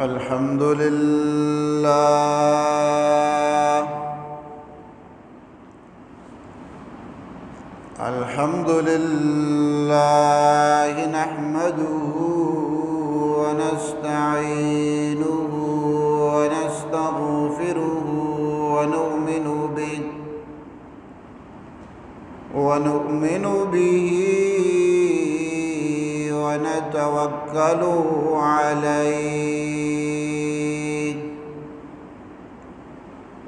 الحمد لله. الحمد لله نحمده ونستعينه ونستغفره ونؤمن به، ونؤمن به ونتوكل عليه،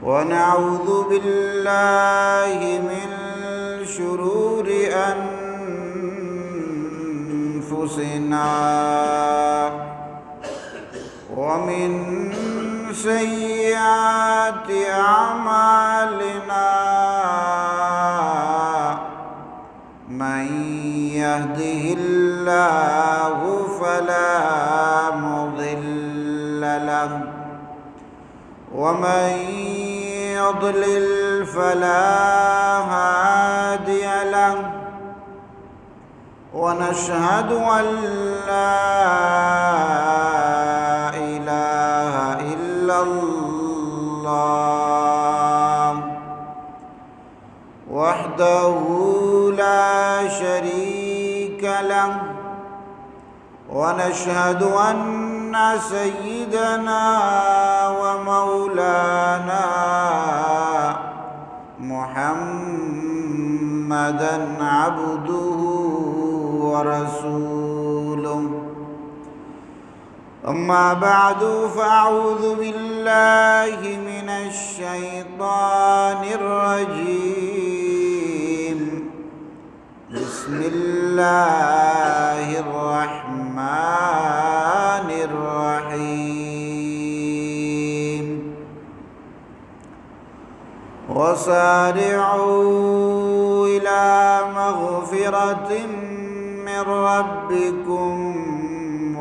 ونعوذ بالله من شرور أنفسنا ومن سيئات أعمالنا. من يهده الله فلا مضل له، ومن يضلل فلا هادي له، ونشهد أن لا إله إلا الله وحده لا شريك له، ونشهد أن سيدنا ومولانا محمدا عبده ورسوله. أما بعد، فأعوذ بالله من الشيطان الرجيم. بسم الله الرحمن الرحيم. وسارعوا إلى مغفرة من ربكم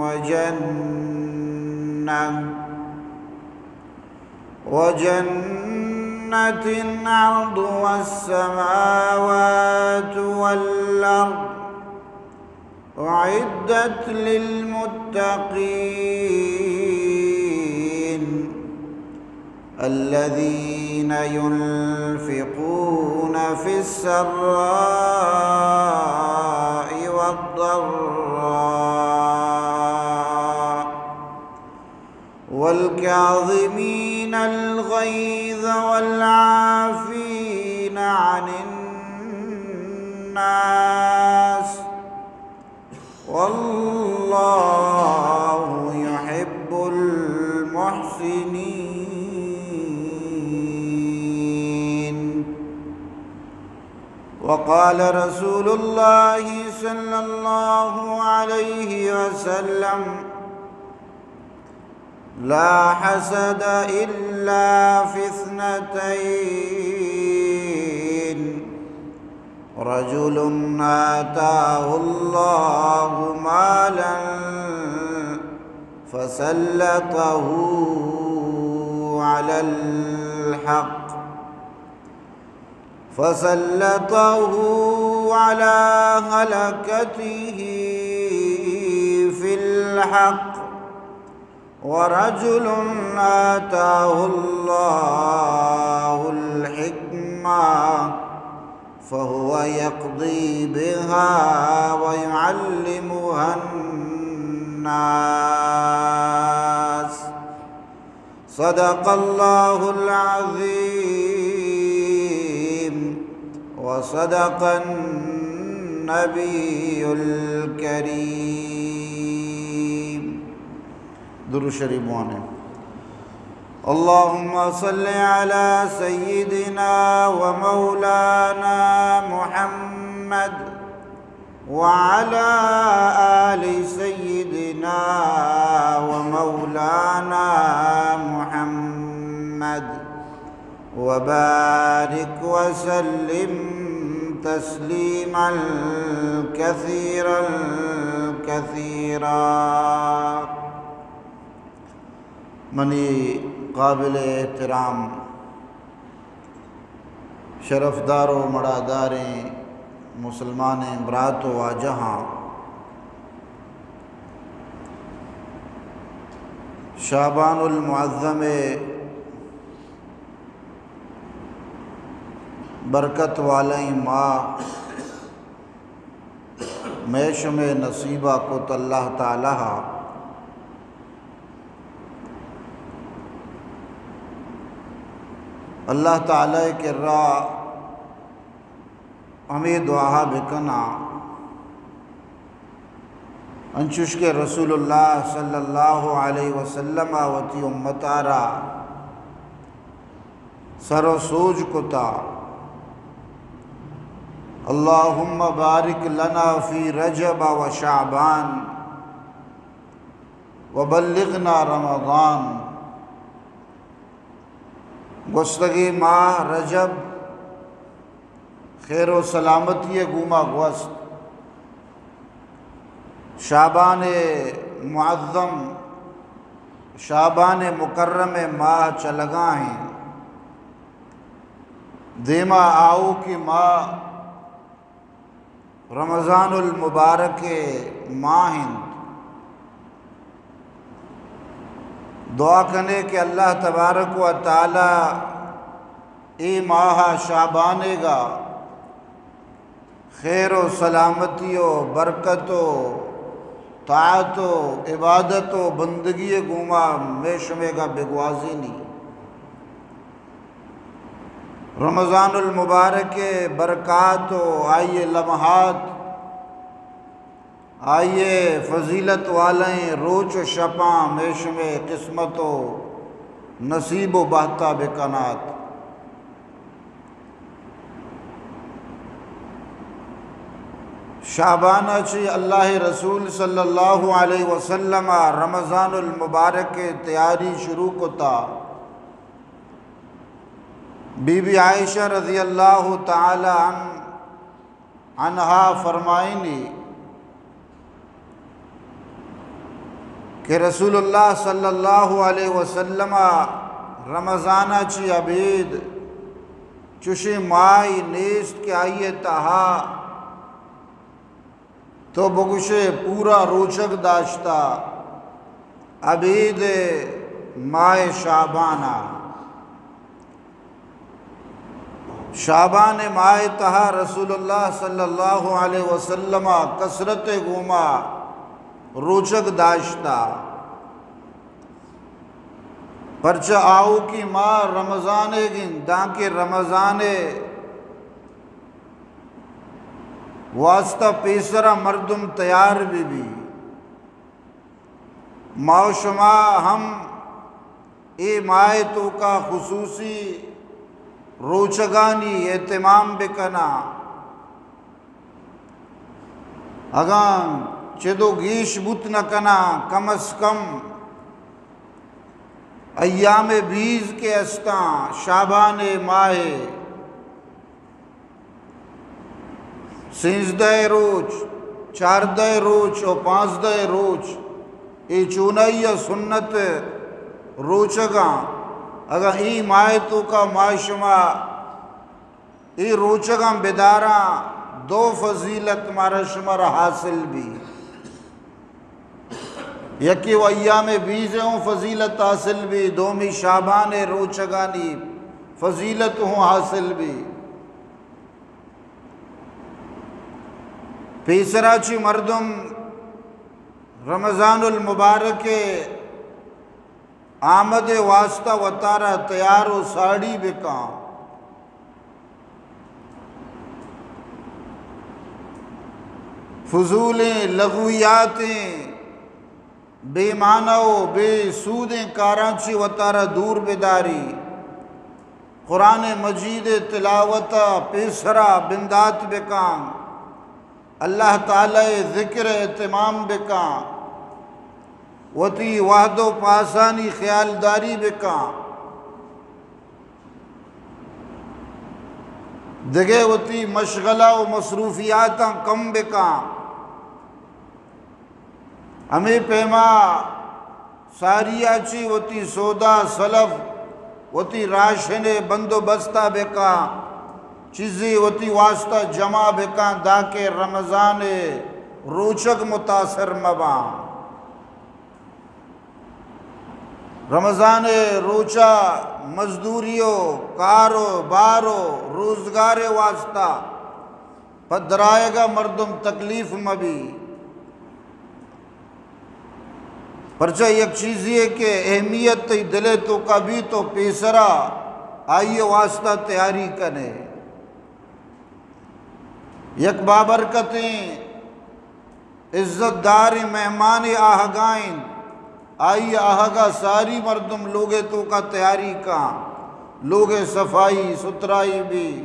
وجنة، وجنة عرضها السماوات والأرض أعدت للمتقين الذين ينفقون في السراء والضراء والكاظمين الغيظ والعافين عن الناس والله يحب المحسنين. وقال رسول الله صلى الله عليه وسلم: لا حسد إلا في اثنتين: رجل آتاه الله مالا فسلطه على الحق، فسلطه على هلكته في الحق، ورجل آتاه الله الحكمة فهو يقضي بها ويعلمها الناس. صدق الله العظيم وصدق النبي الكريم. درود شریف بوانیں۔ اللهم صل على سيدنا ومولانا محمد وعلى آل سيدنا ومولانا محمد وبارك وسلم تسليما كثيرا كثيرا. منی قابل احترام شرفدار و مڑاداریں مسلمانیں برات و واجہاں، شعبان المعظم ءِ برکت والیں ماہ مئے شمئے نصیب ءَ کت اللہ تعالیٰ ءَ۔ اللہ تعالیٰ ءِ کرا ہمے دعا بکناں، انچوش کہ رسول اللہ صلی اللہ علیہ وسلم ءَ وتی امت ءَ را سر و سوج کتا، اللہم بارک لنا فی رجب و شعبان و بلغنا رمضان۔ گوستگیں ماہ رجب خیر و سلامتی ءِ گوما گوست۔ شعبان معظم، شعبان مکرم ءِ ماہ چلگا ایں۔ دیما آؤکیں ماہ رمضان المبارک ءِ ماہ انت۔ دعا کنے کہ اللہ تبارک و تعالیٰ اے ماہ شعبان ءِ گا خیر و سلامتی و برکت و طاعت و عبادت و بندگی ءِ گوما مئے شمئے گا بگوازینی۔ رمضان المبارک ءِ برکات و آئی ءِ لمحات، آئی ءِ فضیلت والیں روچ و شپاں مئے شمئے قسمت و نصیب و بہتا بکنات۔ شعبان ءَ چی اللہ ءِ رسول صلی اللہ علیہ وسلم ءَ رمضان المبارک ءِ تیاری شروع کتا۔ بی بی عائشہ رضی اللہ تعالیٰ عنہ، عنہا فرمائنی کہ رسول اللہ صلی اللہ علیہ وسلم ءَ رمضان ءَ چی ابید چوشیں ماہے نیست کہ آئی ءِ تہا تو بگوشے پورا روچگ داشتا، ابید ماہ شعبان ءَ۔ شعبان ماہ تہا رسول اللہ صلی اللہ علیہ وسلم ءَ کثرت گوما روچگ داشتا، پرچہ آؤکیں ماہ رمضان ءِ گند، دانکہ رمضان ءِ واسطہ پیسرا مردم تیار بہ بی۔ ما و شما ہم اے ماہ ءِ توکا خصوصی روچگانی اہتمام بکناں۔ اگاں چدو گیش بوت نہ کناں، کم از کم ایام بیز کہ استاں، شعبان ماہ ءِ سیزدہ روچ، چاردہ روچ و پانزدہ روچ، اے چونائی ءَ سنت روچگاں۔ اگاں اے ماہ ءِ توکا ما شما اے روچگاں بداراں، دو فضیلت مارا شمارا حاصل بی۔ یکے و ایام بیز ءِ ہوں فضیلت حاصل بی، دومی شعبان ءِ روچگانی فضیلت ہوں حاصل بی۔ پیسرا چی مردم رمضان المبارک ءِ آمد ءِ واسطہ وتارا تیار و ساڑی بکاں۔ فضولیں لغویاتیں، بے معنی و بے سودیں کاراں چی وتارا دور بداری۔ قرآن مجید ءِ تلاوت ءَ پیسرا بندات بکاں۔ اللہ تعالیٰ ءِ ذکر ءِ اہتمام بکاں، وتی وہد و پاسانی خیالداری بکاں، دگہ وتی مشغلہ و مصروفیاتاں کم بکاں۔ ہمے پیما ساری ءَ چی وتی سودا سلف، وتی راشن ءِ بندوبست ءَ بکاں، چیزے وتی واسطہ جمع بکاں، دانکہ رمضان ءِ روچگ متاثر مباں۔ رمضان ءِ روچا مزدوری و کار و بار و روزگار ءِ واسطہ پہ درآیگا مردم تکلیف مہ بی، پرچا یک چیزے کہ اہمیت تئی دل ءِ توکا بی تو پیسرا آئی ءِ واسطہ تیاری کنے۔ یک بابرکتیں عزت داریں مہمانے آہگا انت، آئی آہگا ساری مردم لوگ ءِ توکا تیاری کاں، لوگ ءِ صفائی ستھرائی بی،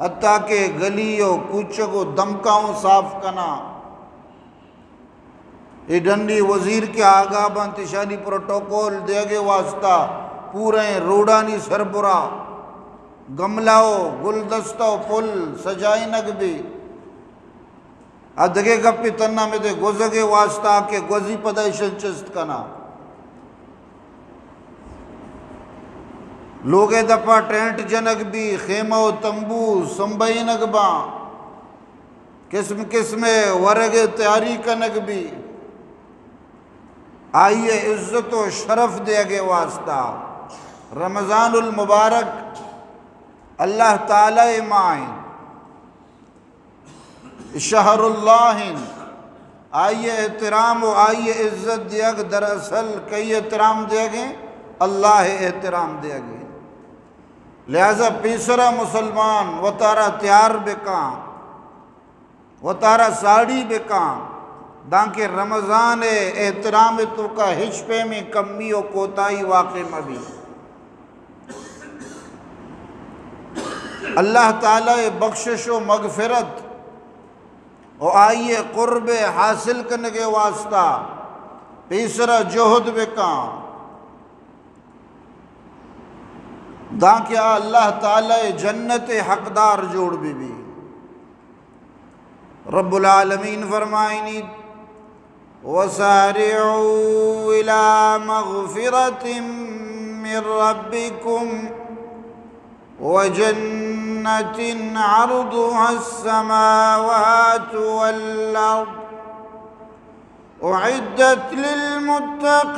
حتیٰ کہ گلی و کوچگ و دمکاں صاف کناں۔ اے ڈنی وزیر کہ آہگا بنت، ایشانی پروٹوکول دیگ ءِ واسطہ پوریں روڈانی سربرا گملہ و گلدستہ و پل سجائینگ بی۔ آ دگہ گپے تنا مدے گوزگ ءِ واسطہ کہ گوزی پدا ایشن چست کناں۔ لوگ ءِ دپا ٹینٹ جنگ بی، خیمہ و تمبو سمبہینگ باں، قسم قسم ءِ ورگ ءِ تیاری کنگ بی۔ آئی ءِ عزت و شرف دیگ ءِ واسطہ رمضان المبارک اللہ تعالی ءِ ماہ انت، شہر اللہ انت۔ آئی ءِ احترام و آئی ءِ عزت دیگ، دراصل کئی احترام دیگ انت؟ اللہ ءِ احترام دیگ انت۔ لہذا پیسرا مسلمان وتارا تیار بکاں، وتارا ساڑی بکاں، دانکہ رمضان ءِ احترام ءِ توکا ہچ پیمیں کمی و کوتاہی واقع مہ بی۔ اللہ تعالی ءِ بخشش و مغفرت و آئی ءِ قرب ءِ حاصل کنگ ءِ واسطہ پیسرا جہد بکاں، دانکہ آ اللہ تعالی ءِ جنت ءِ حقدار جوڑ بہ بی۔ رب العالمین فرمائنیت، وسارعوا إلى مغفرة من ربكم وجنة عرضها السماوات والأرض أعدت للمتقين۔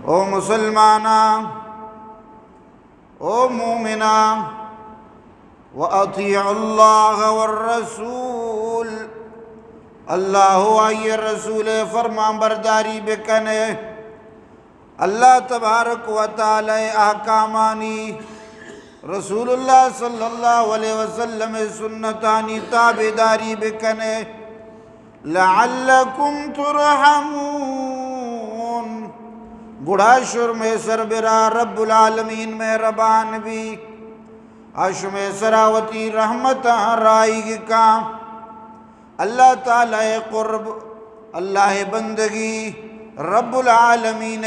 او مسلماناں، او مومناں، وأطيعوا الله والرسول، اللہ و آئی رسول فرمان برداری بکنے۔ اللہ تبارک و تعالی احکامانی، رسول اللہ صلی اللہ علیہ وسلم سنتانی تابعداری بکنے۔ لعلکم ترحمون، گڑا شمے سربرا رب العالمین مہربان بی، آ شمے سرا وتی رحمتاں رائیگ کاں۔ اللہ تعالی قرب، اللہ بندگی، رب العالمین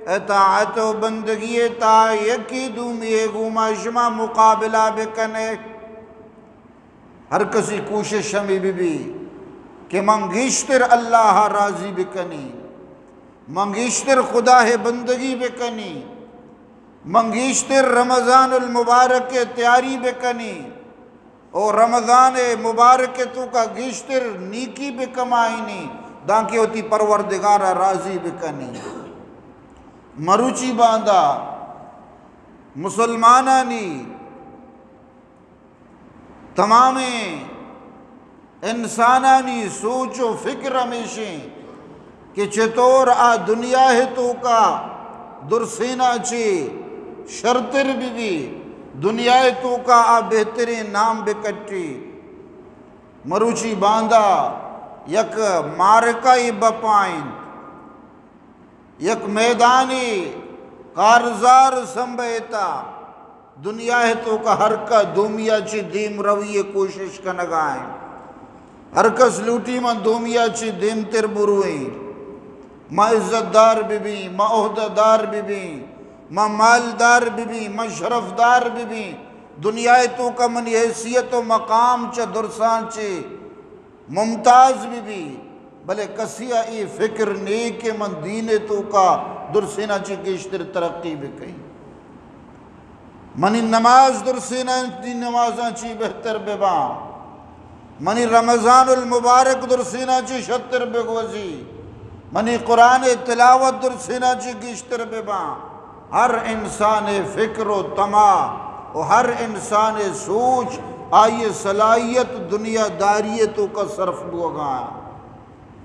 اطاعت و بندگی تا یکی دومی گوما شما مقابلہ بکنے۔ ہر کسی کوشش ہمے بہ بی کہ من گیشتر اللہ ءَ راضی بکنی، من گیشتر خدا ءِ بندگی بکنی، من گیشتر رمضان المبارک ءِ تیاری بکنی، او رمضان مبارک ءِ توکا گیشتر نیکی بکمائینی، دانکہ وتی پروردگار ءَ راضی بکنی۔ مروچی باندا مسلمانانی تمامیں انسانانی سوچ و فکر ہمیشیں کہ چطور آ دنیا ءِ توکا درسینا چی شرتر بہ بی، دنیا ءِ توکا آ بہتریں نام بکٹی۔ مروچی باندا یک معرکہ ای بپائیں، یک میدانی کارزار سمبہتا، دنیا ءِ توکا ہر کا دومیا چی دیم روی ءِ کوشش کنگا ایں۔ ہر کس لوٹی من دومیا چی دیم تر برویں، من عزت دار بہ بیں، من عہدہ دار بہ بیں، من مالدار بہ بیں، من شرف دار بہ بیں، دنیا ءِ توکا منی حیثیت و مقام چہ درساں چی ممتاز بہ بی، بلے کسی ءَ اے فکر نی کہ من دین ءِ توکا درسینا چی گیشتر ترقی بکئی، منی نماز درسینا چی نمازاں چی بہتر بباں، منی رمضان المبارک درسینا چی شتر بگوزی، منی قرآن تلاوت درسینا چی گیشتر بباں۔ ہر انسان فکر و طمع و ہر انسان سوچ، آئی صلاحیت دنیا داری توکا صرف بوگا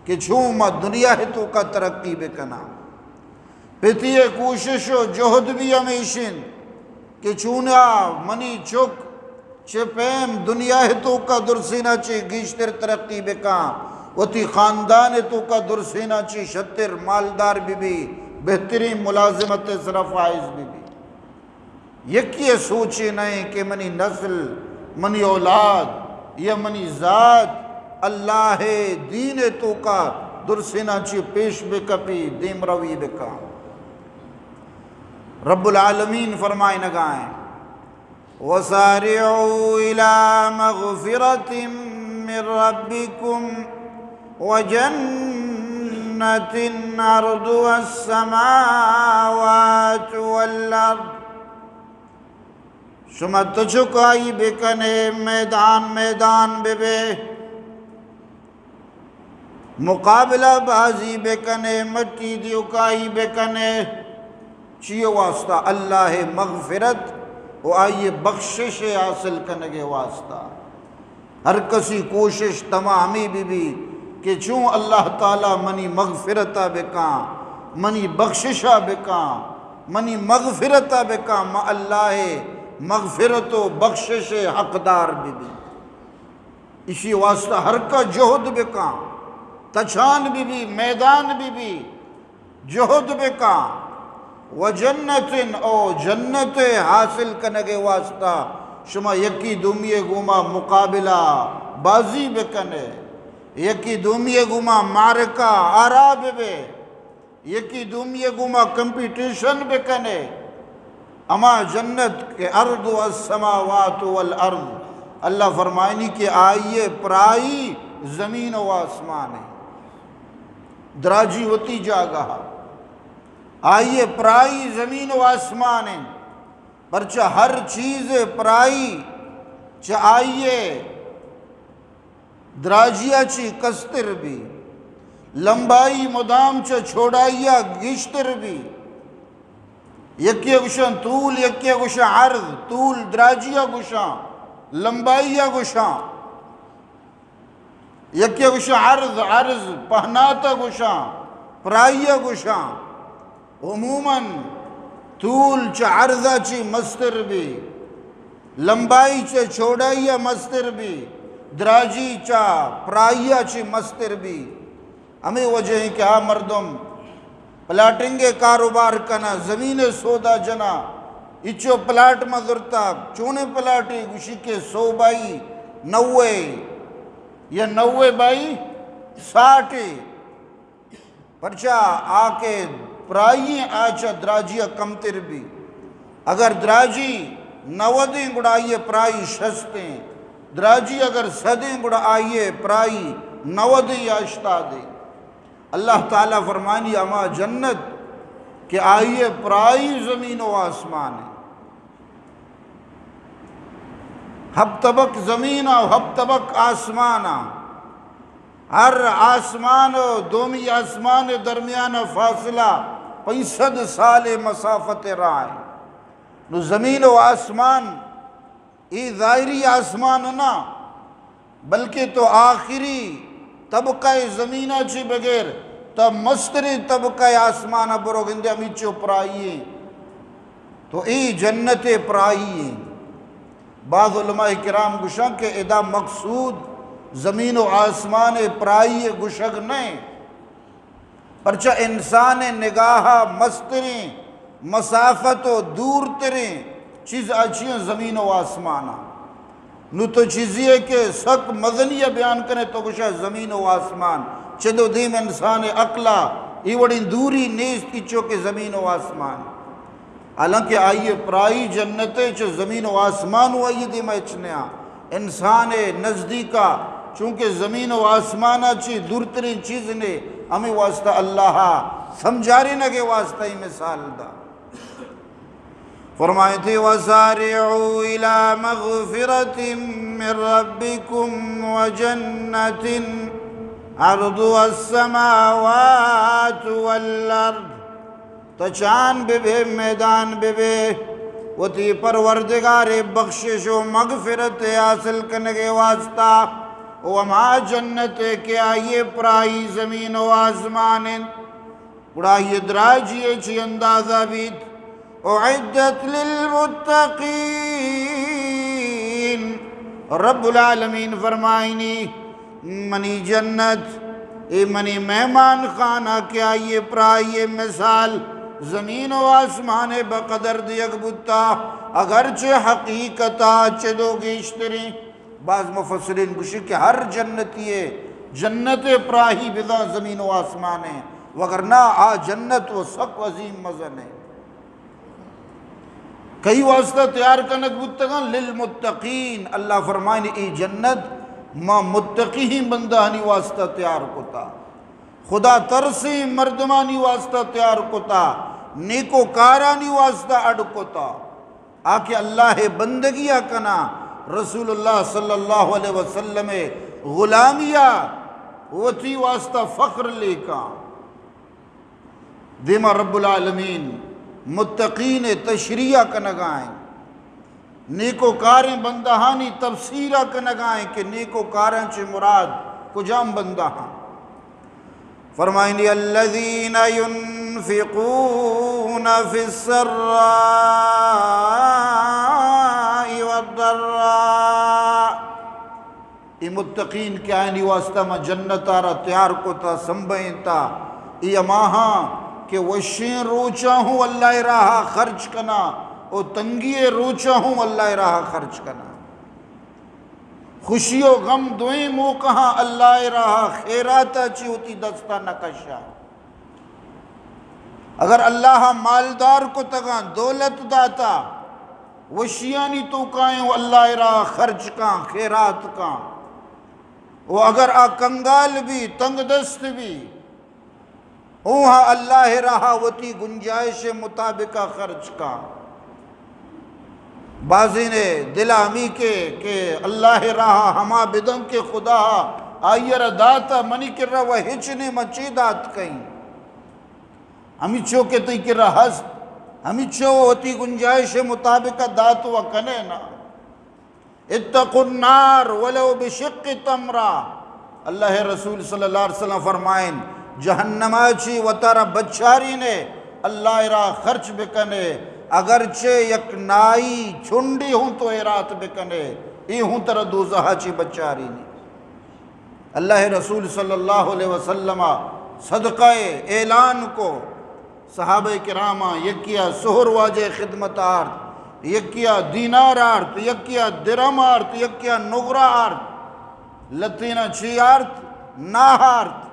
کہ چون ما دنیا توکا ترقی بکناں۔ پتی ء کوشش و جہد بھی ہمیش انت کہ چونا منی چک چہ پیم دنیا ء توکا درسینا چہ گیشتر ترقی بکاں، وتی خاندان ء توکا درسینا چہ شتر مالدار بہ بی، بہترین ملازمت ء سرا فائز بہ بی۔ یکے ء سوچے نہ انت کہ منی نسل، منی اولاد یا منی ذات اللہ ء دین ء توکا درسینا چہ پیش بہ کپی، دیمروی بکاں۔ رب العالمین فرمائنگا انت، وسارعوا إلى مغفرة من ربكم وجنة عرضها السماوات والأرض۔ شما تچکائی بکنے، میدان میدان ببے، مقابلہ بازی بکنے، مٹی دیوکائی بکنے۔ چی واسطہ؟ اللہ مغفرت و آئی بخشش حاصل کنگے واسطہ۔ ہر کسی کوشش تمامی بی بی کہ چون اللہ تعالی منی مغفرتا بکاں، منی بخششا بکاں، منی مغفرتا بکاں، ما اللہ مغفرت و بخشش حقدار بی بی۔ اشی واسطہ ہر کا جہد بکاں، تچان بی بی، میدان بی بی، جہد بکاں۔ وجنت، او جنت حاصل کنگے واسطہ شما یکی دومی گوما مقابلہ بازی بکنے، یکی دومی گوما معرکہ آرا ببے۔ یکی دومی گوما کمپیٹیشن بکنے۔ اما جنت کہ عرض السماوات والارض، اللہ فرمائنی کہ آئیے پرائی زمین و آسمان ہے۔ دراجی وتی جاگہ، آئیے پرائی زمین و آسمان ہے۔ پرچہ ہر چیز پرائی چہ آئیے دراجیا چی کستر بی، لمبائی مدام چہ چوڑائیا گیشتر بی۔ یکے گوشاں طول، یکے گوشاں عرض، طول دراجیا گوشاں، لمبائیا گوشاں۔ یکے گوشاں عرض، عرض پہناتا گوشاں، پرائیا گوشاں۔ عموماً طول چہ عرضا چی مستر بی، لمبائی چہ چوڑائیا مستر بی، دراجی چہ پرائیا چی مستر بی۔ ہمے وجہ ہیں کہ آ مردم پلاٹنگ کاروبار کنا، زمین سودا جنا، اچو پلاٹ ما زرتا، چونے پلاٹے؟ گوشی کہ سو بائی نوے یا نوے بائی ساٹے۔ پرچا؟ آ کہ پرائی آ چہ دراجی ء کمتر بی۔ اگر دراجی نودیں گڑا آئی ء پرائی شستیں، دراجی اگر سدیں گڑا آئی ء پرائی نودیں یا اشتادیں۔ اللہ تعالی فرمانی، اما جنت کہ آئی ء پرائی زمین و آسمان ہے۔ ہپت طبق زمین و ہپت طبق آسمان۔ ہر آسمان و دومی آسمان درمیان فاصلہ پنچ سد سال مسافت راہ ہے۔ نو زمین و آسمان، ای ظاہری آسمان نہ، بلکہ تو آخری طبقہ زمینا چی بغیر تا مستریں طبقہ آسمانا برو گندے ہمیچو پرائی ہیں۔ تو ای جنت پرائی ہیں۔ بعض علماء کرام گوشاں کہ ادا مقصود زمین و آسمان پرائی گوشگ نہ، پرچہ انسان نگاہ مستریں مسافت و دورتریں چیز اچیاں زمین و آسمانا۔ نو تو چیزی ہے کہ سک مزنی بیان کنے تو گوشا زمین و آسمان، چدو دیم انسان عقلا ای وڑیں دوری نیست، اچو کہ زمین و آسمان۔ حالانکہ آئی پرائی جنت چہ زمین و آسمان و آئی دیما ہچ نیا۔ انسان نزدیکا، چونکہ زمین و آسمانا چی دورترین چیز نے، ہمیں واسطہ اللہ سمجھارینگے واسطہ ای مثال دا۔ فرمائیتے، وسارعوا الی مغفرۃ من ربكم وجنة عرضها السماوات والأرض، تچان ببے، میدان ببے، وتی پروردگار بخشش و مغفرت حاصل کنگے واسطہ، و ہما جنت کہ آئیے پرائی زمین و آسمان انت۔ گڑا یہ دراجی چی اندازہ بیت؟ اعدت للمتقین۔ رب العالمین فرمائنی، منی جنت، اے منی مہمان خانہ کہ آئیے پرائی مثال زمین و آسمان بقدر دیگ بوتا، اگرچہ حقیقتا چدو گیشتریں۔ بعض مفسرین گوشی کہ ہر جنتی جنت پراہی بزاں زمین و آسمان ہیں، وگرنہ آ جنت و سک عظیم مزن ہے۔ کئی واسطہ تیار کنگ بوتگاں؟ للمتقین۔ اللہ فرمائنی، ای جنت ما متقین بندہانی واسطہ تیار کتا، خدا ترسیں مردمانی واسطہ تیار کتا، نیکوکارانی واسطہ اڈ کتا۔ آ کہ اللہ بندگیا کنا، رسول اللہ صلی اللہ علیہ وسلم غلامیا، وتی واسطہ فخر لیکاں۔ دیما رب العالمین متقین تشریح کنگائیں، نیکوکاریں بندہانی تفسیرا کنگائیں کہ نیکوکاراں چہ مراد کجام بندہاں۔ فرمائنی، الذين ينفقون في السراء والضراء۔ اے متقین کہ آیانی واسطہ ما جنت آرا تیار کتا، سمبھینتا، اے ہماہاں کہ وشیں روچاں ہوں اللہ راہا خرچ کنا و تنگی روچاں ہوں اللہ راہا خرچ کنا۔ خوشی و غم دوئیں موقعاں اللہ راہا خیراتا چی وتی دستا نہ کشا۔ اگر اللہ مالدار کتگاں، دولت داتا، وشیانی توکائیں و اللہ راہ خرچ کاں، خیرات کاں۔ و اگر آ کنگال بی، تنگ دست بی، اوہاں اللہ راہا وتی گنجائش مطابقا خرچ کاں۔ بازینے دل ہمی کہ، کہ اللہ راہا ہما بدن کہ خدا آئی را داتا، منی کرا و ہچ نے، من چی دات کئیں؟ ہمیچو کہ تئی کرا ہست، ہمیچو وتی گنجائش مطابق دات و کنے نا۔ اتقوا النار ولو بشق تمرہ۔ اللہ رسول صلی اللہ علیہ وسلم فرمائن، جہنما چی وتارا بچارینے، اللہ را خرچ بکنے، اگرچہ یک نائی چنڈی ہوں تو ایرات بکنے، ای ہوں ترا دوزہا چی بچارینی۔ اللہ رسول صلی اللہ علیہ وسلم صدقہ اعلان کو، صحابہ کراماں یکیا سہر واجہ خدمت آرت، یکیا دینار آرت، یکیا درم آرت، یکیا نگرہ آرت، لتینا چی آرت؟ ناہ آرت،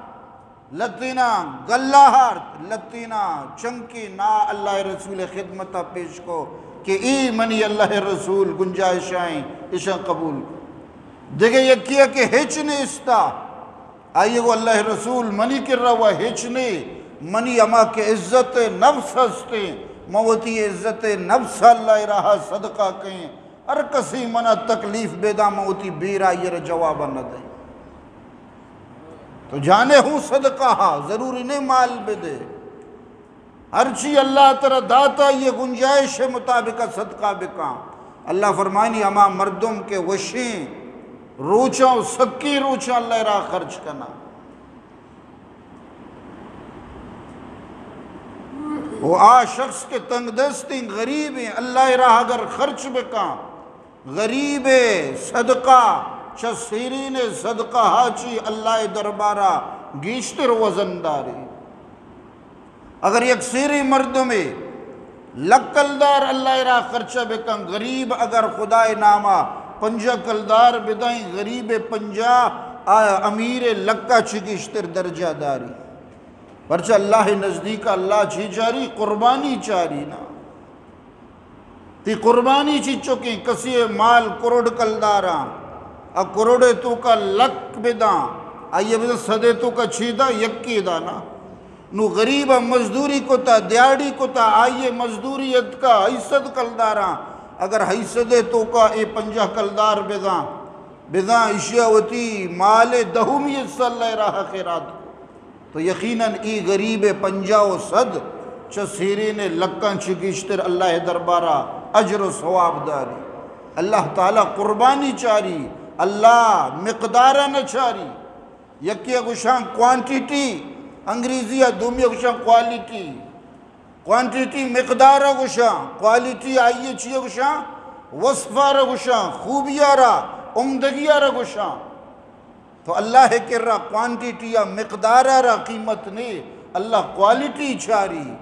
لتینا گلہ آرت، لتینا چنکی ناہ اللہ رسول خدمتا پیش کو کہ ای منی اللہ رسول گنجائشائیں، اشاں قبول کو۔ دگہ یکیا کہ ہچ نیستا، آئی گو اللہ رسول منی کرا و ہچ نے، منی ہما کہ عزت نفس ہستیں، من وتی عزت نفس اللہ راہا صدقہ کئیں، ہر کسی منا تکلیف بداں من وتی بیر آئی را جواب نہ دئیں۔ تو جانے ہوں صدقہ ہا، ضروری نے مال بدے۔ ہرچی اللہ ترا داتا، یہ گنجائش مطابق صدقہ بکاں۔ اللہ فرمائنی، ہما مردم کہ وشیں روچاں و سکیں روچاں اللہ راہ خرچ کنا، و آ شخص کہ تنگ دستیں، غریبیں، اللہ راہ اگر خرچ بکاں، غریب صدقہ چہ سیرین صدقہ ہا چی اللہ دربارا گیشتر وزن داری۔ اگر یک سیریں مردمے لک کلدار اللہ راہ خرچہ بکن، غریب اگر خدائے ناما پنجاہ کلدار بدائیں، غریب پنجاہ آ امیر لکا چی گیشتر درجہ داری۔ پرچہ اللہ نزدیک اللہ چی چاری؟ قربانی چاری نا۔ تی قربانی چی چکیں؟ کسی مال کروڑ کلداراں، آ کروڑے توکا لک بداں، آئیے بزن صدے توکا چی دا؟ یکی دا نا۔ نو غریب مزدوری کتا، دیاڑی کتا، آئیے مزدوری اتکا ہئی صد کلداراں، اگر ہئی صدے توکا اے پنجاہ کلدار بداں، بزاں ایشی ءَ وتی مال ءِ دہمی حصہ اللہ ءِ راہ ءَ خیرات کو، تو یقیناً اے غریب ءِ پنجاہ و صد چہ سیرین ءِ لکاں چہ گیشتر اللہ ءِ دربار ءَ اجر و ثواب داری۔ اللہ تعالیٰ قربانی چاری، اللہ مقدار ءَ نہ چاری۔ یکے ءَ گوشاں کوانٹیٹی، انگریزی ءَ، دومی ءَ گوشاں کوالٹی۔ کوانٹیٹی مقدار ءَ گوشاں، کوالٹی آئی ءِ چی ءَ گوشاں؟ وصف ءَ را گوشاں، خوبی ءَ را، عمدگی ءَ را گوشاں۔ تو اللہ ءِ کرا کوانٹیٹی یا مقدار ءَ را قیمت نے، اللہ کوالٹی چاری،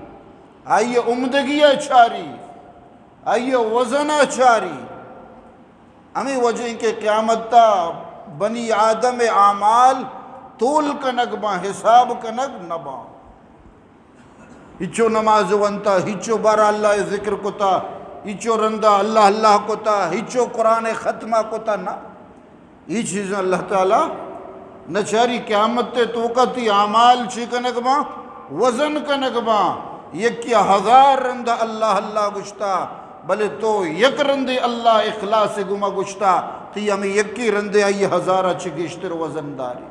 آئی ءِ عمدگی ءَ چاری، آئی ءِ وزن ءَ چاری۔ ہمے وجہ ایں کہ قیامت ءَ بنی آدم ءِ اعمال تول کنگ باں، حساب کنگ نہ باں۔ ہچو نماز ونتا، ہچو بارا اللہ ءِ ذکر کتا، ہچو رندا اللہ اللہ کتا، ہچو قرآن ءِ ختمہ کتا، نہ۔ اے چیزاں اللہ تعالیٰ نہ چاری۔ قیامت ءِ توکا تئی اعمال چی کنگ باں؟ وزن کنگ باں۔ یکے ءَ ہزار رندا اللہ اللہ گوشتا، بلے تو یک رندے اللہ اخلاص ءِ گوما گوشتا، تئی ہمے یکے رندے آئی ءِ ہزار ءَ چہ گیشتر وزن داری۔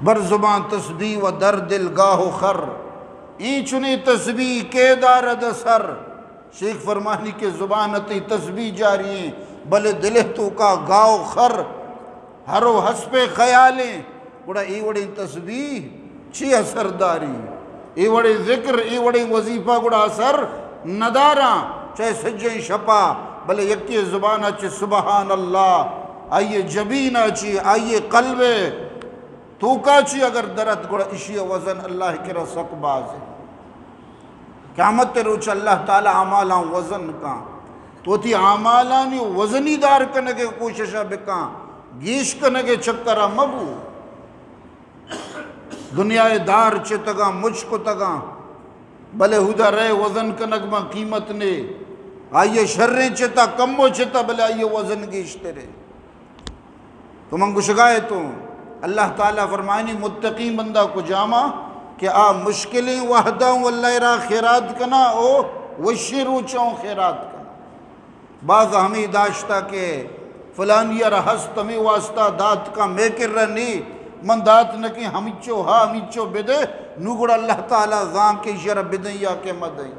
بر زبان تسبیح و در دل گاہ و خر، ایں چنیں تسبیح کے دارد سر۔ شیخ فرمانی کہ زبان ءَ تئی تسبیح جاری ایں، بلے دل ءِ توکا گاہ و خر، ہر و ہسپ ءِ خیال ایں، گڑا اے وڑیں تسبیح چی اثر داری؟ اے وڑیں ذکر، اے وڑیں وظیفہ گڑا اثر نہ داراں، چاہے سجیں شپا، بلے یکے زبان ءَ چہ سبحان اللہ، آئی ءِ جبین ءَ چہ، آئی ءِ قلب ءِ توکا چہ اگر درت، گڑا اشی ءِ وزن اللہ ءِ کرا سک باز ایں۔ قیامت ءِ روچ اللہ تعالیٰ اعمالاں وزن کاں۔ تو وتی اعمالانی وزنی دار کنگ ءِ کوشش ءَ بکاں، گیش کنگ ءِ چکر ءَ مبو۔ دنیا ءِ دار چتگاں، مچ کتگاں، بلے ہدا رئے وزن کنگ باں، قیمت نے۔ آئی ءِ شریں چتا، کمو چتا، بلے آئی ءِ وزن گیشترے۔ تو من گوشگا اتوں، اللہ تعالیٰ فرمائنی، متقیں بندہ کجاما کہ آ مشکلیں وہداں اللہ ءِ راہ خیرات کنا، او وشیں روچاں خیرات کنا۔ باز ہمے داشتا کہ فلانی ءَ را ہست، ہمے واسطہ دات کن، مئے کرا نی، من دات نہ کیں، ہمینچو ہا، ہمینچو بدے، نو گڑا اللہ تعالیٰ زان کہ ایشی ءَ را بدیں یا کہ مدیں۔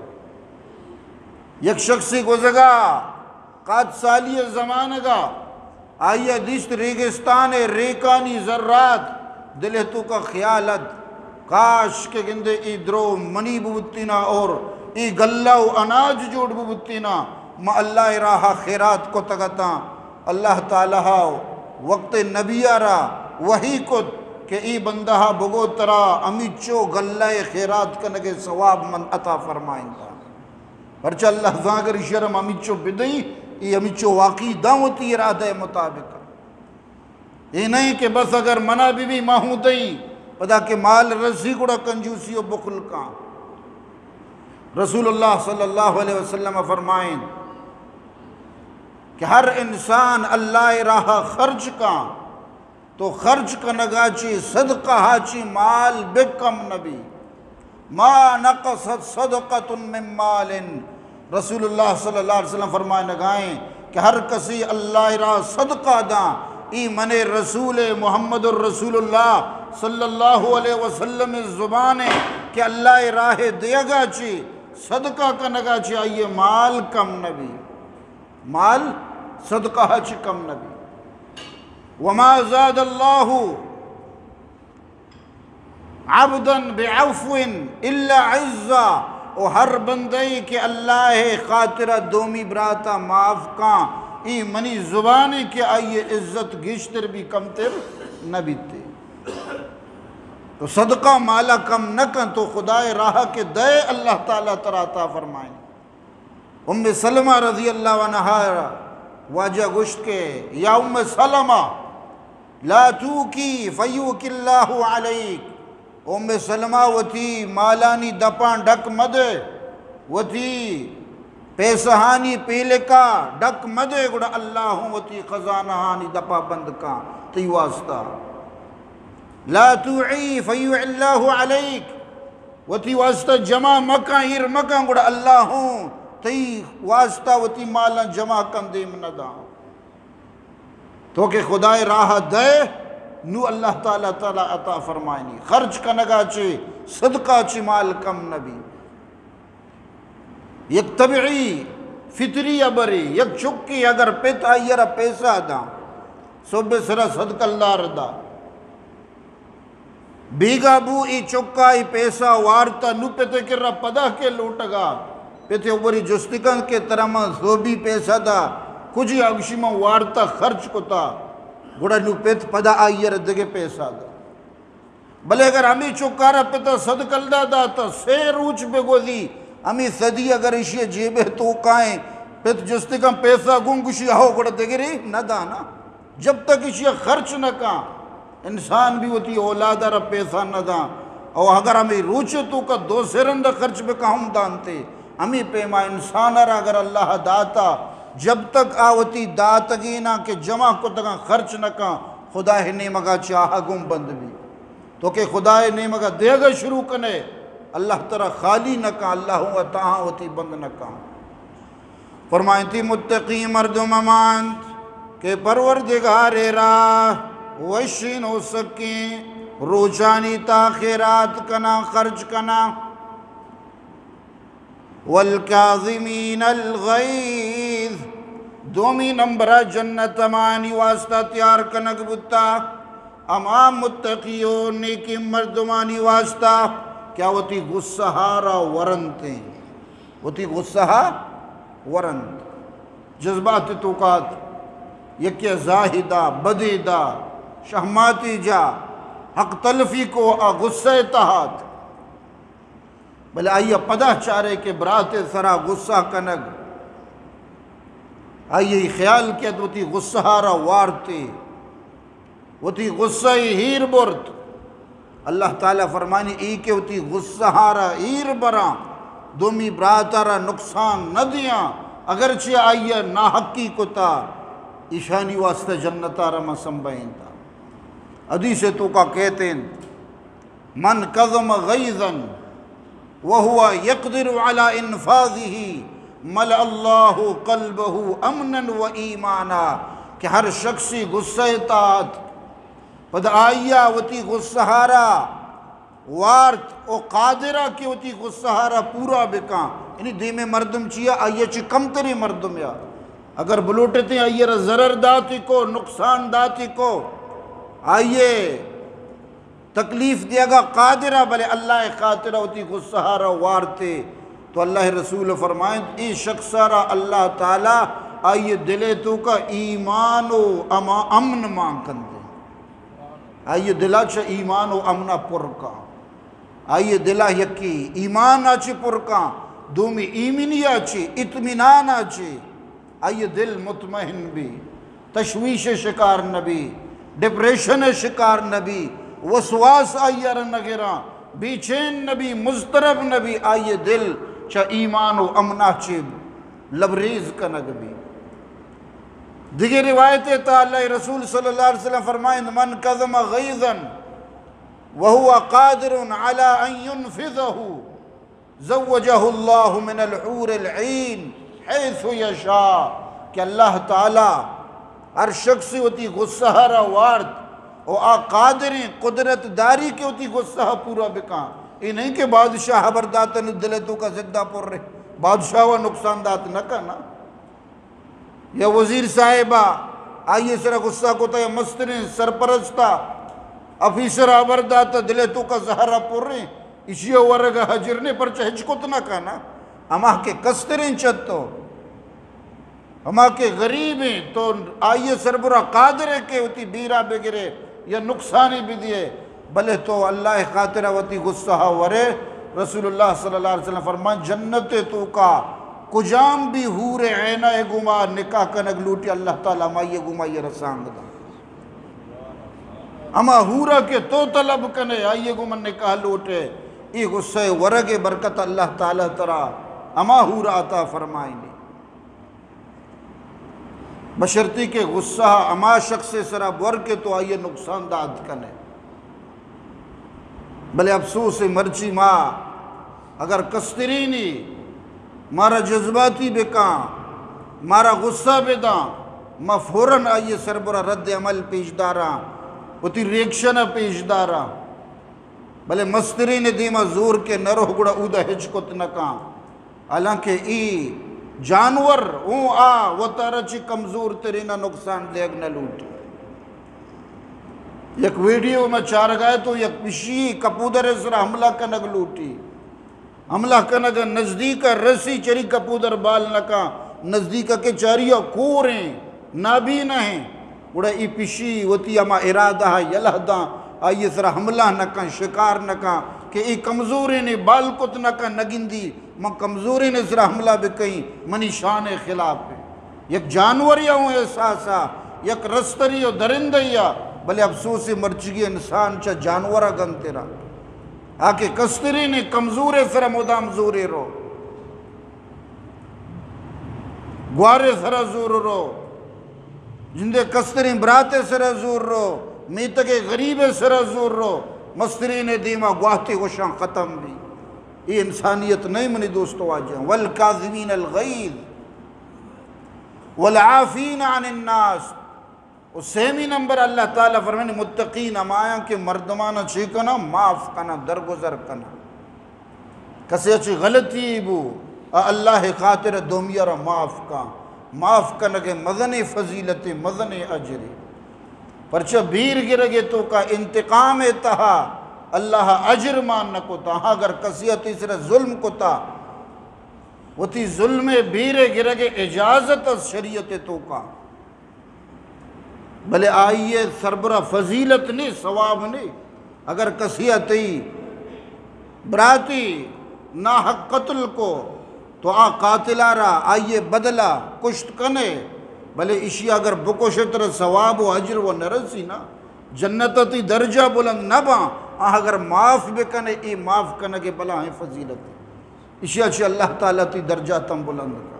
یک شخصے گوزگا، قحط سالی ءِ زمانگا، آئی ءَ دیست ریگستان ءِ ریکانی زرات، دل ءِ توکا خیال ات، کاش کہ گندے اے درو منی ببوتینا اور اے گلہ و اناج جوڑ ببوتینا، ما اللہ ءِ راہ ءَ خیرات کتگ اتاں۔ اللہ تعالیٰ ءَ وقت نبی ءَ را وحی کت کہ اے بندہ ءَ بگو، ترا ہمیچو گلہ ءِ خیرات کنگ ءِ ثواب من عطا فرمائینتاں۔ پرچہ اللہ زانگر ایشی ءَ را ہمیچو بدئی، اے ہمیچو واقعی داں وتی ارادہ ءِ مطابق۔ اے نہ ایں کہ بس اگر منا بہ بی ما ہوں دئی، پدا کہ مال رسی گڑا کنجوسی و بخل کاں۔ رسول اللہ صلی اللہ علیہ وسلم فرمائیں کہ ہر انسان اللہ ءِ راہ ءَ خرچ کاں، تو خرچ کنگا چی، صدقہ ءَ چی مال بہ کم نبی۔ ما نقصت صدقۃ من مال۔ رسول اللہ صلی اللہ علیہ وسلم فرمائنگائیں کہ ہر کسی اللہ ءِ راہ صدقہ داں، ای من رسول محمد الرسول اللہ صلی اللہ علیہ وسلم ءِ زبان ایں کہ اللہ ءِ راہ ءَ دیگا چی، صدقہ کنگا چی آئی ءِ مال کم نبی۔ مال صدقہ ءَ چی کم نبی۔ وما زاد اللہ عبدا بعفو الا عزا، او ہر بندے کہ اللہ ءِ خاطر ءَ دومی برات ءَ معاف کاں، اے منی زبان ایں کہ آئی ءِ عزت گیشتر بی، کمتر نہ بیت۔ تو صدقہ مال ءَ کم نہ کن، تو خدا ءِ راہ ءَ کہ دئے اللہ تعالیٰ ترا عطا فرمائیں۔ ام سلمہ رضی اللہ عنہا واجہ گوشت کہ یا ام سلمہ، لا توکی فیوک اللہ علیک۔ ام سلمہ، وتی مالانی دپاں ڈک مدے، وتی پیسہانی پیلکا ڈک مدے، گڑا اللہ ہوں وتی خزانہانی دپا بند کاں تئی واسطہ۔ لا توعی فیوع اللہ علیک۔ وتی واسطہ جمع مکن، ایر مکن، گڑا اللہ ہوں تئی واسطہ وتی مالاں جمع کن دیم نہ داں۔ تو کہ خدائے راہ دئے، نو اللہ تعالیٰ تعالیٰ عطا فرمائنی۔ خرچ کنگا چے، صدقہ چے مال کم نبی۔ یک طبعی، فطری ابرے، یک چکے اگر پت آئی را پیسہ داں، صبح سرا صدقہ اللہ ردا۔ بیگا بو ای چکا ای پیسہ وارتا، نو پتے کرا پدا کے لوٹگا۔ پتے وری جستی کن کہ ترا من سوبی پیسہ دا، کجی؟ آ گشی من وارتا خرچ کتا۔ گڑا نو پت پدا آئی را دگہ پیسہ دا۔ بلے اگر ہمے چکارا پتا صدقہ اللہ داتا، سے روچ بگوزی، ہمے صدی اگر اشی جیبے توکائیں، پت جستی کن پیسہ گون، گشی ہو، گڑا دگرے نہ دانا۔ جب تک ایشی ء خرچ نہ کاں، انسان بھی وتی اولاد ء را پیسہ نہ داں۔ او اگر ہمے روچ ء توکا دو سے رند ء خرچ بکاں ہم دانتے۔ ہمے پیما انسان ء را اگر اللہ داتا، جب تک آ وتی داتگیناں کہ جمع کتگاں خرچ نہ کاں، خدا ء نیمگا چہ آہا گوں بند بی۔ تو کہ خدا ء نیمگا دیگا شروع کنے، اللہ ترا خالی نہ کاں، اللہ ہوں تاہاں وتی بند نہ کاں۔ فرمائنتی متقی مردم ہما انت کہ پروردگار ء را وشیں و سکیں روچانی تا خیرات کناں، خرچ کناں۔ والکاظمین الغیظ، دومی نمبر ء جنت ہمانی واسطہ تیار کنگ بوتا، ہما متقی و نیکیں مردمانی واسطہ کہ آ وتی غصہ ہارا ورنتیں۔ وتی غصہ ء ورنت۔ جذبات توکات، یکے زاہدا، بدے دا، شہماتی جا، حق تلفی کو آ غصہ ء تہات۔ بلے آئی ء پدا چارے کہ برات ء سرا غصہ کنگ، آئی ء خیال کہ وتی غصہ ء را وارتے۔ وتی غصہ ء ہیر برت۔ اللہ تعالیٰ فرمانی، ای کہ وتی غصہ ء را ہیر براں، دومی برات ء را نقصان نہ دیاں، اگرچہ آئی ء ناحقی کتا، ایشانی واسطہ جنت ء را من سمبھینتا۔ حدیث ء توکا کہتے ہیں، من کظم غیظا وهو يقدر على انفاذه ملأ الله قلبه امنا و ایمانا، کہ ہر شخصی غصہ ء تہات پد آئی ء وتی غصہ ء را وارت و قادر ء کہ وتی غصہ ء را پورا بکاں۔ یعنی دیمے مردم چیا؟ آئی ء چہ کمتریں مردم یا اگر بلوٹتیں آئی ء را ضرر داتی کو، نقصان داتی کو، آئی ء تکلیف دیگا قادرہ، بلے اللہ ء خاطرہ وتی غصہ ء را وارتے۔ تو اللہ ء رسول فرمائنت، اے شخص ء را اللہ تعالی آئی ء دل ء توکا ایمان و اما-، امن مان کنتے۔ آئی ء دل ء چہ ایمان و امن ء پر کاں۔ آئی ء دل ء یکی ایمان ء چہ پر کاں، دومی ایمنی ء چہ، اطمینان ء چہ۔ آئی ء دل مطمئن بی، تشویش ء شکار نہ بی، ڈپریشن ء شکار نہ بی، وسواس آئی ء را نہ گراں، بے چین نہ بی، مضطرب نہ بی، آئی ء دل چہ ایمان و امنا چہ لبریز کنگ بی۔ دگہ روایت ء تا اللہ ء رسول صلی اللہ علیہ وسلم فرمائند، من کظم غیظا وهو قادر على ان ينفذه زوجه الله من الحور العين حيث يشاء، کہ اللہ تعالی ہر شخص وتی غصہ را وارت و آ قادریں، قدرت داری کہ وتی غصہ پورا بکاں۔ اے نہیں کہ بادشاہ خبر داتا نو دل توکا زدہ پر رہے، بادشاہ و نقصان دات نہ کنا۔ یا وزیر صاحب ء آئی ء سرا غصہ کتا، یا مستریں سرپرست ء آفیسر ء ہبر داتا دل ء توکا زہر ء پریں، ایشی ء ورگ ء حجر نے، پرچہ ہچ کت نہ کنا۔ ہما کہ کستریں چتو، ہما کہ غریبیں تو، آئی ء سربرا قادر ہے کہ وتی بیرا بگرے یا نقصانی بدیے، بلے تو اللہ ء خاطر ء وتی غصہ ء ورے۔ رسول اللہ صلی اللہ علیہ وسلم فرمان، جنت ء توکا کجام بھی حور عینہ ء گوما نکاح کنگ لوٹی، اللہ تعالی ہمائی ء گوما یہ رسانگ دا۔ ہما حورا کہ تو طلب کنے، آئی ء گوما نکاح لوٹے، ای غصہ ء ورگ ء برکت اللہ تعالی ترا ہما حور عطا فرمائنی۔ بشرطی کہ غصہ ہما شخص ء سرا بور کہ تو آئی ء نقصان دات کنے۔ بلے افسوس ء مرچی ما اگر کسترینی مارا جذباتی بکاں، مارا غصہ بداں، ما فوراً آئی سربرا رد عمل پیش داراں، وتی ریکشن پیش داراں۔ بلے مسترین دیما زور کہ نہ روہ گڑا اودا ہچ کت نہ کاں۔ حالانکہ ای جانور اوں آ وتارا چی کمزور ترینا نقصان دیگ نہ لوٹی۔ یک ویڈیو ما چارگائے تو یک پشی کپودر سرا حملہ کنگ لوٹی۔ حملہ کنگ ء نزدیک ء رسی، چری کپودر بال نہ کن، نزدیک ء کہ چاری ء کوریں، نابینا ہیں، گڑا ای پشی وتی ہما ارادہ ء یلہ داں، آئی ء سرا حملہ نہ کن، شکار نہ کن کہ ای کمزوریں، بال کت نہ کن، نہ گندی، من کمزوریں سرا حملہ بکئیں، منی شان ء خلاف ہے۔ یک جانورے ء اوں احساس ء، یک رسترے ء درندے ء، بلے افسوس مرچیگی انسان چہ جانور ء گنتر ء۔ آ کہ کسترین کمزور ء سرا مدام زورے رو، گوار ء سرا زور رو، جندے کسترین برات ء سرا زور رو، میتگ ء غریب ء سرا زور رو، مسترین ء دیما گواتے وشاں ختم بی۔ اے انسانیت نہیں منی دوست واجہ۔ والکاظمین الغیظ والعافین عن الناس۔ و سیمی نمبر اللہ تعالی فرمانی متقین ہمایاں کہ مردمانا چی کناں؟ معاف کناں، درگزر کناں۔ کسے چی غلطی بو، آ اللہ خاطر دومی را معاف کاں۔ معاف کنگ مزن فضیلت، مزن اجر۔ پرچہ بیر گرگ توکا انتقام تہا اللہ اجر مان نہ کتا۔ ہاں، اگر کسی تیسرا ظلم کتا، وتی ظلم بیر گرگ اجازت از شریعت توکا۔ بلے آئی ء سربرا فضیلت نے، ثواب نے۔ اگر کسی ء تئی براتی ناحق قتل کو تو آ قاتل ء را آئی ء بدلا کشت کنے، بلے اشی اگر بکشے ترا ثواب و اجر و نرسی نا، جنت ء تئی درجہ بلند نہ باں۔ آ اگر معاف بکنے، اے معاف کنگ بلاہیں فضیلت۔ اشیا چہ اللہ تعالی تی درجاتاں بلند کن۔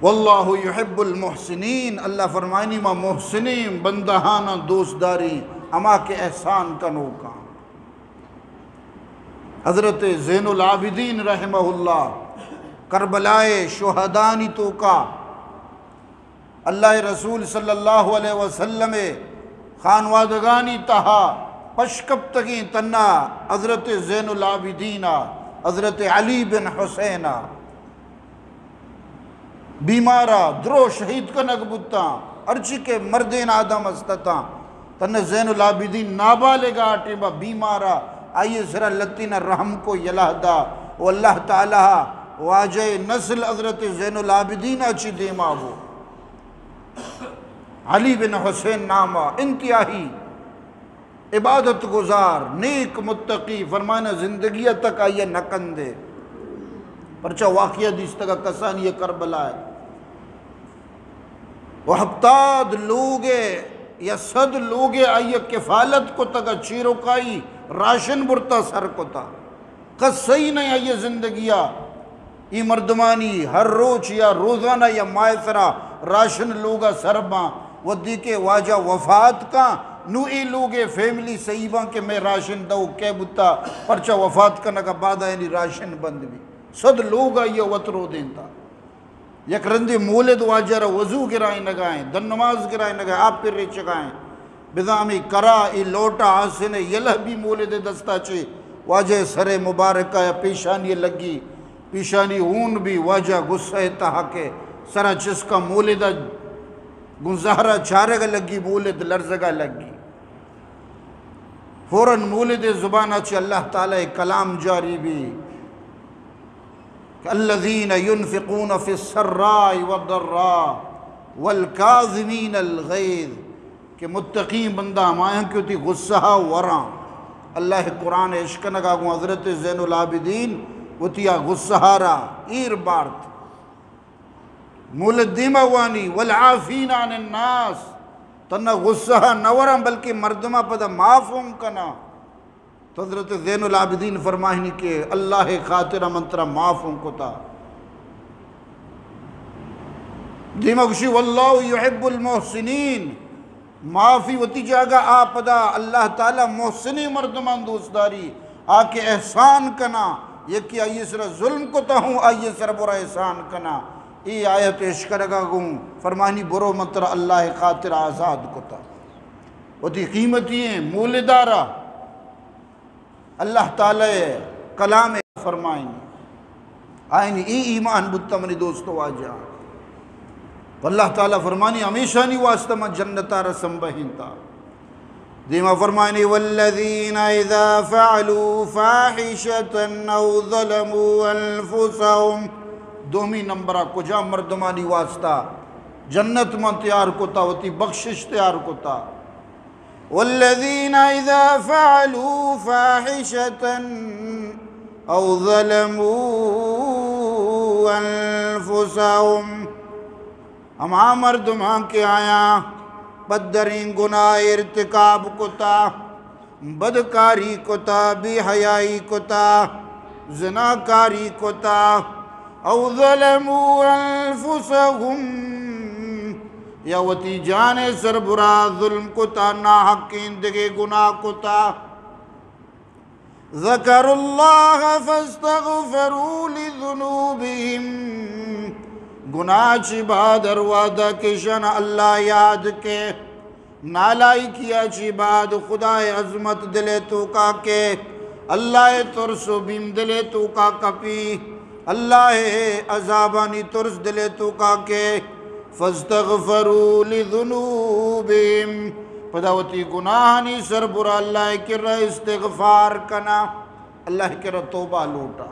واللہ یحب المحسنین، اللہ فرمائنی ما محسنین بندہاناں دوست داری، ہما کہ احسان کنوکاں۔ حضرت زین العابدین رحمہ اللہ کربلائے شہدانی توکا اللہ ء رسول صلی اللہ علیہ وسلم ء خانوادگانی تہا پشکپتگیں تنا حضرت زین العابدین ء حضرت علی بن حسین ء بیمار ء درو شہید کنگ بوتاں، ہرچی کہ مردین آدم است اتاں، تنا زین العابدین نابالغ آ ٹیما بیمار آ، آئی سرا لتینا رحم کو یلہ دا، و اللہ تعالی واجہ نسل حضرت زین العابدین آ چی دیما بو۔ علی بن حسین ناما انتہائی عبادت گزار، نیک متقی، فرمانا زندگی تک آئی نہ کندے، پرچا واقعہ دیستگا کسانی کربلا ہے۔ و ہپتاد لوگ ء یا صد لوگ ء آئی ء کفالت کتگ ء چیروکائی راشن برتا سر کتا۔ کس سہی نہ آئی ء زندگی ء۔ ای مردمانی ہر روچ یا روزانہ یا ماہ سرا راشن لوگ ء سر باں۔ ودی کہ واجہ وفات کاں، نو ای لوگ ء فیملی سہی باں کہ میں راشن دو کئے بوتا، پرچا وفات کنگ ء بعد آیانی راشن بند بی۔ صد لوگ آئی ء وت رو دینتا۔ یک رندے مولد واجہ را وضو گرائینگائیں، دن نماز گرائینگائیں، آپ پر ریچگائیں۔ بزاں ہمے کرا اے لوٹا آسن یلہ بی مولد دستا چے واجہ سر مبارکہ یا پیشانی لگی، پیشانی ہون بی، واجہ غصہ تہا کہ سرا چسکا مولد گوں زہرا چارگا لگی، مولد لرزگا لگی۔ فوراً مولد زبانا چے اللہ تعالی کلام جاری بی۔ کہ الذین ینفقون فی السراء والضراء والکاظمین الغیظ، کہ متقین بندہ ہمایاں کہ وتی غصہ وراں۔ اللہ قرآن اشکنگا گوں حضرت زین العابدین وتی آ غصہ را ایر بارت۔ مولد دیما وانی، والعافین عن الناس، تنا غصہ نہ وراں بلکہ مردماں پدا معاف ہم کناں۔ تو حضرت زین العابدین فرمائنی کہ اللہ خاطر من ترا معاف ہوں کتا۔ دیما گوشی، واللہ یحب المحسنین، معافی وتی جاگہ آ پدا اللہ تعالی محسنیں مردمان دوست داری، آ کہ احسان کنا، یکے آئی سرا ظلم کتا ہوں، آئی سرا برا احسان کنا۔ اے آیت اشکنگا گوں فرمانی، برو من ترا اللہ خاطر آزاد کتا۔ وتی قیمتی ہیں مولدارا اللہ تعالی کلام فرمائنی۔ آئینی اے ایمان بوتا منی دوست و واجہ۔ تو اللہ تعالی فرمانی، ہمیشانی واسطہ من جنتا رسم بہنتا۔ دیما فرمانی، والذین اذا فعلوا فاحشة او ظلموا انفسهم۔ دومی نمبر کجا مردمانی واسطہ جنت من تیار کتا، وتی بخشش تیار کتا۔ والذین اذا فعلوا فاحشة او ظلموا انفسهم۔ ہما مردماں کہ آیاں پدریں گناہ ارتکاب کتا، بدکاری کتا، بے حیائی کتا، زناکاری کتا، او ظلموا انفسهم، یا وتی جان سربرا ظلم کتا، ناحقیں دگے گناہ کتا، ذکروا اللہ فاستغفروا لذنوبهم، گناہ چی بعد ہر وہدا کہ شان اللہ یاد کے، نالائکیا چی بعد خدائے عظمت دلے توکا کے، اللہ ترس و بیم دلے توکا کپی، اللہ عذابانی ترس دلے توکا کے، فاستغفروا لذنوبهم، پدا وتی گناہانی سربرا اللہ کرا استغفار کنا، اللہ کرا توبہ لوٹا،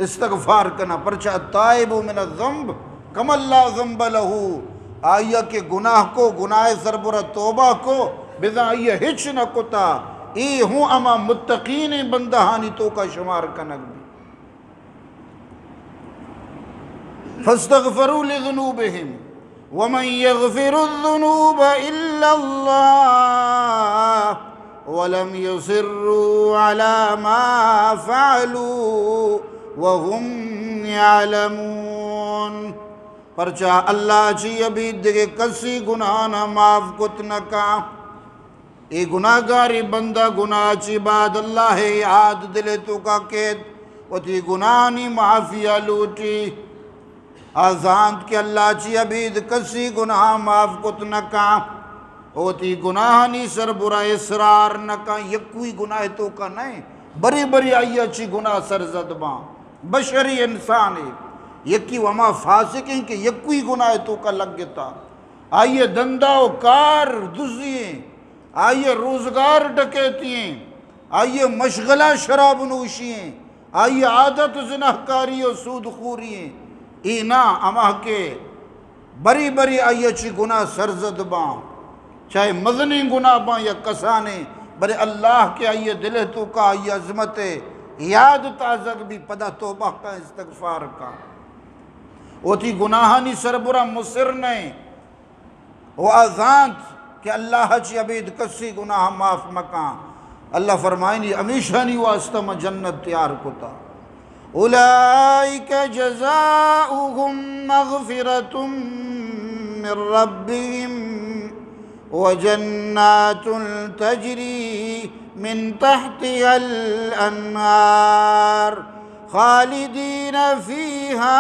استغفار کنا۔ پرچا التائب من الذنب کمن لا ذنب له، آئیا کہ گناہ کو، گناہ سربرا توبہ کو، بزاں آئیا ہچ نہ کتا، اے ہوں ہما متقین بندہانی توکا شمار کنگ بی۔ فاستغفروا لذنوبهم ومن يغفر الذنوب إلا الله ولم يصروا على ما فعلوا وهم يعلمون۔ پرچا اللہ چی ابید دگہ کسی گناہانا معاف کت نکا۔ اے گناہگاریں بندہ گناہ چی بعد اللہ یاد دل توکا کیت، وتی گناہانی معافیا لوٹی۔ آ زانت کہ اللہ چی ابید کسی گناہ معاف کت نکا، وتی گناہانی سربرا اصرار نکا۔ یکوئی گناہ توکا نئے، برے برے آئیا چی گناہ سرزد باں۔ بشری انسانے، یکی و ہما فاسقیں کہ یکوئی گناہ توکا لگتا۔ آئی دندا و کار دزی ایں، آئی روزگار ڈکیتی ایں، آئی مشغلہ شراب نوشی ایں، آئی عادت زناہکاری و سود خوری ایں۔ اے نا، ہما کہ بری بری آئی چی گناہ سرزد باں، چاہے مزنیں گناہ باں یا کسانیں، بلے اللہ کہ آئی دل توکا آئی عظمت یاد تازگ بی، پدا توبہ کا، استغفار کا، وتی گناہانی سربرا مصر نئے۔ و آ زانت کہ اللہ چی ابید کسی گناہ معاف مکاں۔ اللہ فرمائنی، ہمیشانی واسطہ من جنت تیار کتا۔ اولئک جزاؤہم مغفرة من ربہم وجنات تجری من تحتها الانہار خالدین فیہا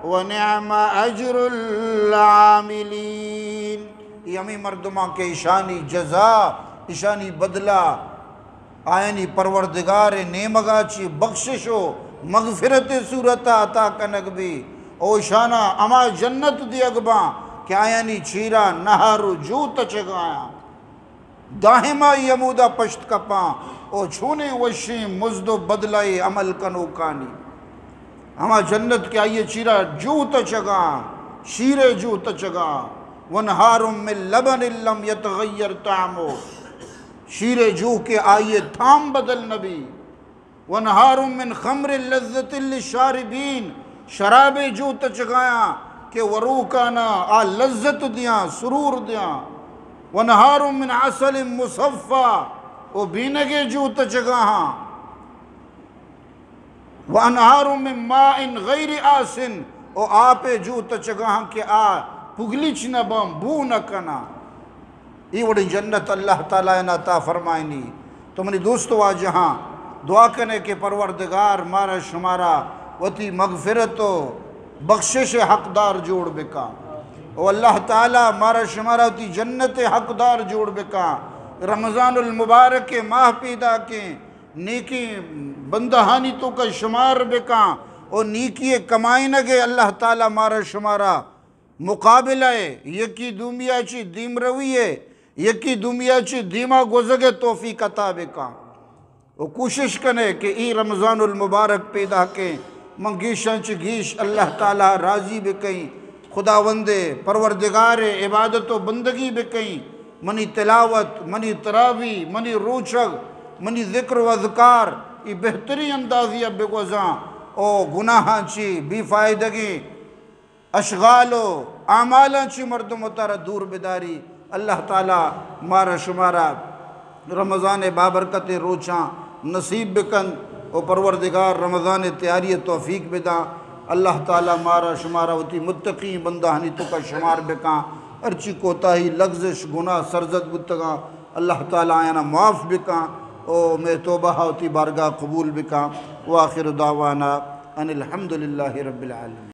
ونعم اجر العاملین۔ اے ہمیں مردماں کہ اشانی جزا، اشانی بدلہ، آیانی پروردگار نیمگا چی بخشش و مغفرت صورت عطا کنگ بی، او اشانا ہما جنت دیگ باں کہ آیانی چیرا نہر و جو تچگایاں۔ دائم آئی ہمودا پشت کپاں، او چونیں وشیں مزد و بدلہ عمل کنوکانی۔ ہما جنت کہ آئی چیرا جو تچگاں، شیر جو تچگاں، وانہار من لبن لم یتغیر طعمہ، شیر جو کہ آئی تام بدل نبی۔ وانہار من خمر لذة للشاربین، شرابے جو تچگایاں کہ وروکانا آ لذت دیاں، سرور دیاں۔ وانہار من عسل مصفی، او بینگے جو تچگاہاں۔ وانہار من ماء غیر آسن، او آپے جو تچگاہاں کہ آ پگلچ نہ باں، بو نہ کناں۔ اے وڑیں جنت اللہ تعالی ء عطا فرمائنی۔ تو منی دوست واجہاں، دعا کنے کہ پروردگار مارا شمارا وتی مغفرت و بخشش حقدار جوڑ بکا۔ او اللہ تعالی مارا شمارا وتی جنت حقدار جوڑ بکا۔ رمضان المبارک ماہ پیداکیں، نیکی بندہانی توکا شمار بکا۔ او نیکی کمائنگے اللہ تعالی مارا شمارا مقابلہ ء، یکی دومیا چی دیمروی ء، یکی دومیا چی دیما گوزگ ء توفیق عطا بکاں۔ و کوشش کنے کہ ای رمضان المبارک پیداکیں من گیشاں چی گیش اللہ تعالی راضی بکئیں، خداوند پروردگار عبادت و بندگی بکئیں، منی تلاوت، منی تراوی، منی روچگ، منی ذکر و اذکار ای بہترین اندازی ء بگوزاں، او گناہاں چی بے فائدگیں اشغال و اعمالاں چی مردم وتارا دور بداری۔ اللہ تعالی مارا شمارا رمضان بابرکتیں روچاں نصیب بکن و پروردگار رمضان تیاری توفیق بداں۔ اللہ تعالی مارا شمارا وتی متقین بندہانی توکا شمار بکاں۔ ہرچی کوتاہی، لغزش، گناہ سرزد بوتگاں، اللہ تعالی آیانا معاف بکاں و مئے توبہ وتی بارگاہ قبول بکاں۔ وآخر دعوانا ان الحمد للہ رب العالمین۔